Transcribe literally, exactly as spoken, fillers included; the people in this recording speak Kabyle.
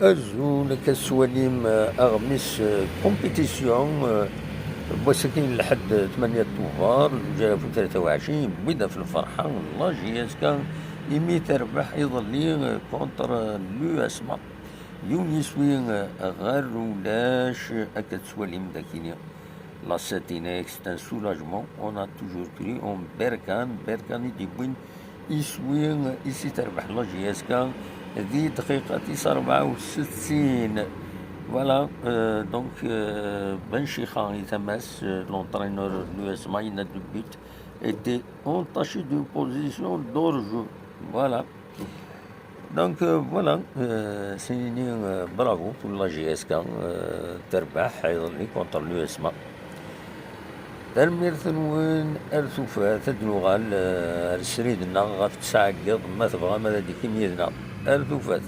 Azul, akka tettwalim, eh, aɣmis, eh, compétition, eh, n wass-agi n lḥedd tmanya Tubeṛ, lǧal alef u tlata u ɛecrin, yewwi-d ɣef lferḥa n la J S K imi terbeḥ iḍelli, eh, contre l'U S M A. Yiwen yiswi, eh, ɣer ulac, eh, akka tettwalim dagini. La Satinex, c'est un soulagement. On a toujours cru en Berkane. Berkane i d-yewwin iswi i si terbeḥ la J S K di dqiqa tis rebɛa u settin. Voilà, euh, donc, euh, Ben Chicha i tama-s, euh, l'entraîneur de l'U S M A, yenna-d le but était entaché de position d'orge. Voilà. Donc, euh, voilà, euh, c'est une, euh, bravo pour la J S K, euh, terbeḥ iḍelli contre l'U S M A. Tanemmirt-nwen, ar tufat, ad d-nuɣal, euh, ar srid-nneɣ ɣef tesɛa n yiḍ, ma tebɣam ad d-tikim yid-neɣ. Ar tufat.